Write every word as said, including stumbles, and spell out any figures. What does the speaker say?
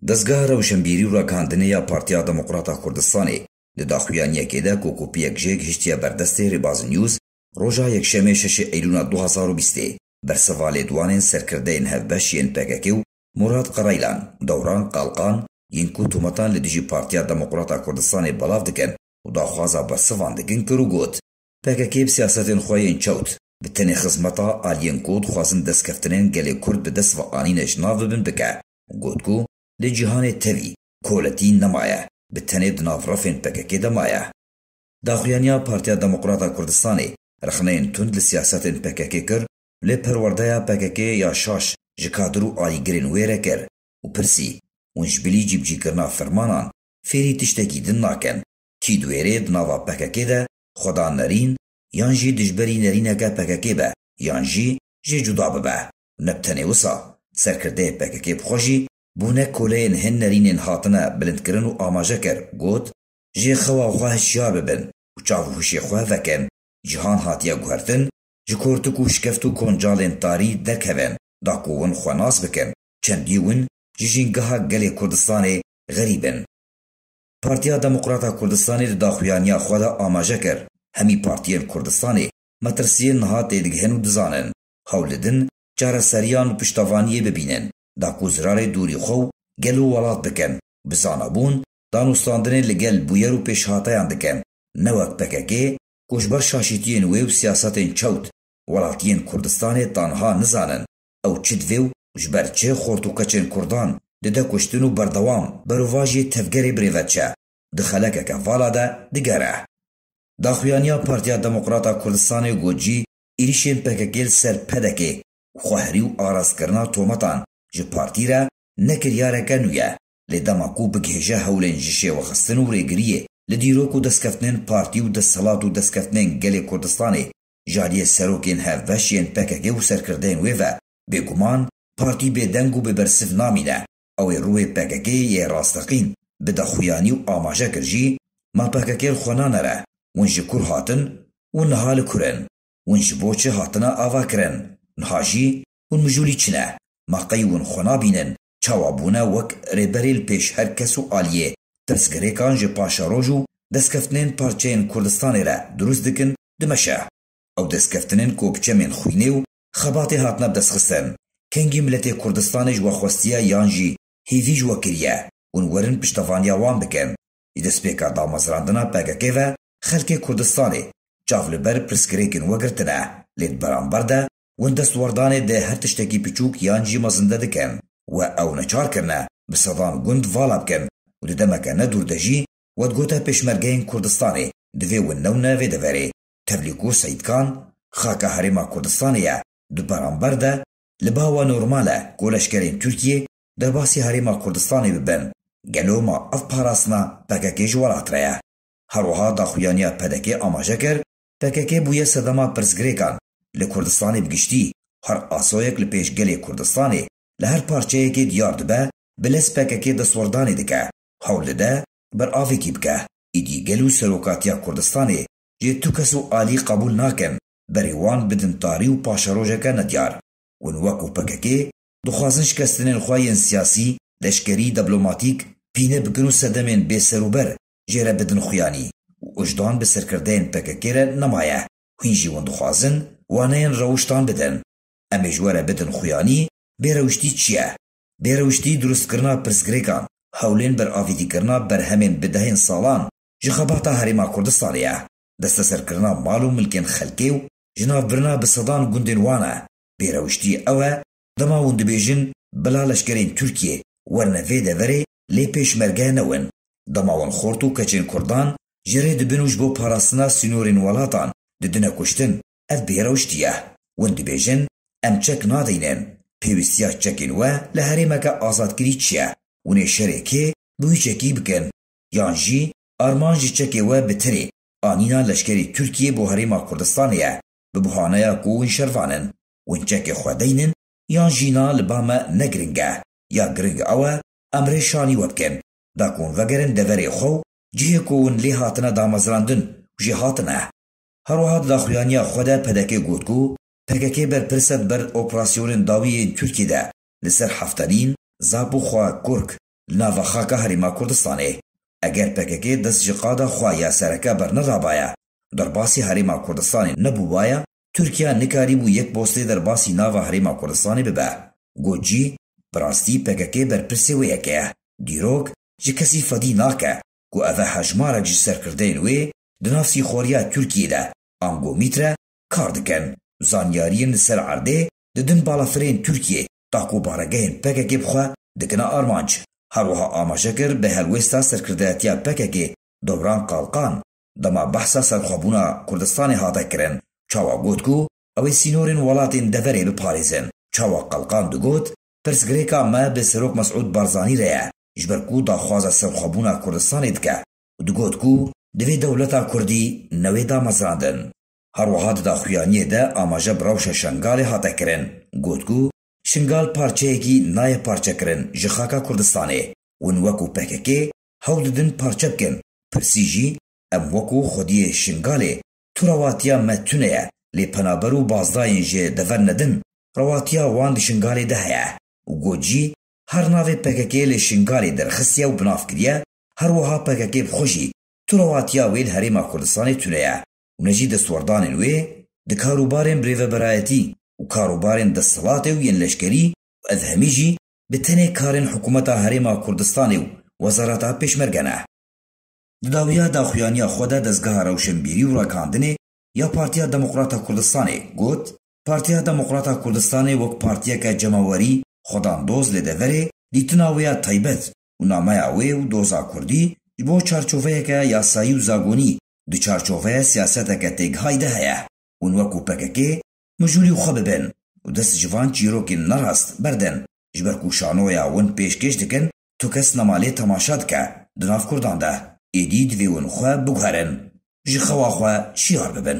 Dezgeha Rewşenbîrî û Ragihandinê ya Partiya Demokrata Kurdistanê di daxuyaniyekê de ku kopiyek jê gihiştiye ber destê Rêbaz News, roja Yekşemê şeşê Eylûna du hazar û bîstê, bersiva lêdwanên serkirdeyên hevbeş yên P K K û Murat Karaylan, Dewran Kalkan, yên ku tometan li dijî Partiya Demokrata Kurdistanê belav dikin û daxwaza bersivan dikin, kir û got, P K K bi siyasetên xwe yên çewt, bi tenê xizmeta aliyên ku dixwazin destkeftinên gelê Kurd bi dest ve anîne ji nav bibin bike û got ku li cîhanê tevî koletî nemaye, bi tenê di nav refên P K K de maye. Daxuyaniya Partiya Demokrata Kurdistanê rexneyên tund li siyasetên P K K kir, lê perwerdeya P K K ya şaş ji kadir û alîgirên wê re kir û pirsî, hûn ji bilî cîbicîkirina fermanan fêrî tiştekî din nakin. Kî di wêrê di nava P K K de xwedan nerîn, yan jî dijberî nerîneke P K K be, yan jî jê cuda bibe. Ne bi tenê wisa, serkirdeyê P K K bi xwe jî bûne koleyên hin nerînên hatine bilindkirin û amaje kir, got, Jê xewa xwe hişyar bibin û çav û hişê xwe vekin. Cîhan hatiye guhertin, ji kortik û şikeft û koncalên tarî derkevin, da ku win xwe nas bikin, çendî win ji jîngeha gelê Kurdistanê xerîb in. Partiya Demokrata Kurdistanê di daxuyaniya xwe de amaje kir, hemî partiyên Kurdistanê metirsiyên niha têdigihin û dizanin, hewl didin çareseriyan û piştevaniyê bibînin, da ku zirarê dûrî xwe û gel û welat bikin, bi zanabûn danûstandinê li gel bûyer û pêşhateyan dikin, ne wek P K K ku ji ber şaşîtiyên wê û siyasetên çewt welatiyên Kurdistanê tanha nizanin ew çi divê û ji ber çi xort û keçên Kurdan dide kuştin û berdewam berovajiyê tevgerê birêve diçe, di xelekeke vala de digere. Daxuyaniya Partiya Demokrata Kurdistanê got jî, êrîşên P K K li ser P D K û xweherî û arastkirina tometan ji partî re ne kiryareke nû ye, lê dema ku bigihêje hewlên ji şêwexistin û rêgiriyê li dîrok û destkeftinên partî û desthilat û destkeftinên gelê Kurdistanê ji aliyê serokên hevbeş yên P K K û serkirdeyên wê ve, bêguman partî bêdeng û bêbersiv namîne. Ew ê rûyê P K K yê rasteqîn bide xuyanî û amaje kir jî, ma P K K li xwe nanere, hûn ji kur hatin û niha li kur in? Hûn ji bo çi hatine avakirin? Niha jî hûn mijûlî çi ne? Ma qey hûn xwe nabînin çawa bûne wek rêberê li pêş her kes û aliyê pirsgirêkan ji paşeroj û destkeftinên parçeyên Kurdistanê re dirust dikin, dimeşe? Ew destkeftinên ku bi çemên xwînê û xebatê hatine bidestxistin, kengî miletê Kurdistanê ji we xwestiye yan jî hêvî ji we kiriye, hûn werin piştevaniya wan bikin. Ji destpêka damezrandina P K K ve xelkê Kurdistanê çav li ber pirsgirêkên we girtine, lê di beramber de hûn destwerdanê di her tiştekî piçûk yan jî mezinde dikin. We ew neçar kirine bi sedan gund vala bikin û di demeke ne dûr de jî we digote pêşmergeyên Kurdistanê divê win newne vê deverê. Tevlî ku Seîdkan xaka Herêma Kurdistanê ye, di beramber de li ba we normal e ku leşkerên Tirkiyê derbasî Herêma Kurdistanê bibin. Gelo ma ev parastina P K K ji welat re ye? Her wiha daxuyaniya P D K amaje kir, P K K bûye sedema pirsgirêkan li Kurdistanê bi giştî, her asoyek li pêş gelê Kurdistanê li her parçeyekê diyar dibe, bi lez P K K destwerdanê dike, hewl dide ber avêkî bike. Îdî gel û serokatiya Kurdistanê jê tu kes û alî qebûl nakin, berê wan bidin tarî û paşerojeke nediyar. Hûn wek û P K K dixwazin şikestinên xwe yên siyasî, leşkerî, diplomatîk pîne bikin û sedemên bêserûber jê re bidin xuyanî û ujdan bi serkirdeyên P K K re nemaye. Hîn jî hûn dixwazin waneyên rewiştan bidin. Em ê ji we re bidin xuyanî, bêrewiştî çi ye? Bêrewiştî durustkirina pirsgirêkan, hewlên beravîtîkirina berhemên bi dehên salan ji xebata Herêma Kurdistanê ye. Desteserkirina mal û milkên xelkê û jinavbirina bi sedan gundên wan e. Bêrewiştî ew e, dema hûn dibêjin bila leşkerên Tirkiyê werine vê deverê, lê pêşmerge newin. Dema hûn xort û keçên Kurdan ji rê dibin û ji bo parastina sînorên welatan didine kuştin, ev bêrewiştî ye. Hûn dibêjin, em çek nadeynin. Pêwîstiya çekên we li herêmeke azadkirî çi ye? Hûn ê şerê kê bi wî çekî bikin? Yan jî armanc ji çekê we bi tirê anîna leşkerê Tirkiyê bo Herêma Kurdistanê ye, bi buhaneya ku hûn şervan in. Hûn çekê xwe deynin yan jî na li ba me ne giring e. Ya giring ew e, em rê şanî we bikin, da ku hûn vegerin deverê xwe û cihê ku hûn lê hatine damezrandin û jê hatine. Her wiha di daxuyaniya xwe de P D K got ku P K K berpirs e di ber operasyonên dawî yên Tirkiyê de li ser Heftelîn, Zap û Xwa Kurk, li nava xaka Herêma Kurdistanê. Eger P K K dest ji qada xwe ya sereke bernedabaya, derbasî Herêma Kurdistanê nebûbaya, Tirkiye nikarîbû yek postê derbasî nava Herêma Kurdistanê bibe. Got jî, bi rastî P K K berpirsê wê yekê ye. Dîrok ji kesî fedî nake ku ev e hejmarek ji serkirdeyên wê di nav sîxwariya Tirkiyê de ango mître kar dikin. Zanyariyên li ser erdê didin balafirên Tirkiyê, da ku baregehên P K K bi xwe dikine armanc. Her wiha amaje kir bi helwêsta serkirdayetiya P K K Dovran Kalkan, dema behsa serxwebûna Kurdistanê hate kirin, çawa got ku ew ê sînorên welatên deverê biparêzin. Çawa Kalkan digot, pirsgirêka me bi Serok Mesûd Barzanî re ye, ji ber ku daxwaza serxwebûna Kurdistanê dike û digot ku divê dewleta Kurdî newê damezrandin. Her wiha di daxuyaniyê de amaje bi rewşa Şengalê hate kirin. Got ku Şingal parçeyekî nayê parçekirin ji xaka Kurdistanê. Hûn wekû P K K hewl didin parçe bikin. Pirsî jî, em wekû xwediyê Şingalê, tu rewatiya me tune ye, lê penaber û bazdayên ji dever nedin, rewatiya wan di Şingalê de heye. Û got jî, her navê P K K li Şingalê derxistiye û bi nav kiriye, her wiha P K K bi xwe jî tu rewatiya wê li Herêma Kurdistanê tune ye û ne jî destwerdanên wê di karûbarên birêveberayetî û karûbarên desthilatê û yên leşkerî û ev hemî jî bi tenê karên hikûmeta Herêma Kurdistanê û Wezareta Pêşmerge ne. Di dawiya daxuyaniya xwe de dezgeha rewşenbîrî û ragihandinê ya Partiya Demokrata Kurdistanê got, Partiya Demokrata Kurdistanê wek partiyeke cemawerî, xwedandoz li deverê, dîtina wê ya taybet û nameya wê û doza Kurdî ji bo çarçoveyeke yasayî û zagonî di çarçoveya siyaseteke têgihayî de heye. Hûn wekû P K K mijûlî xwe bibin û dest ji van çîrokên nerast berdin, ji ber ku şanoya win pêşkêş dikin, tu kes nema lê temaşa dike di nav Kurdan de. Êdî divê win xwe biguherin, ji xewa xwe şiyar bibin.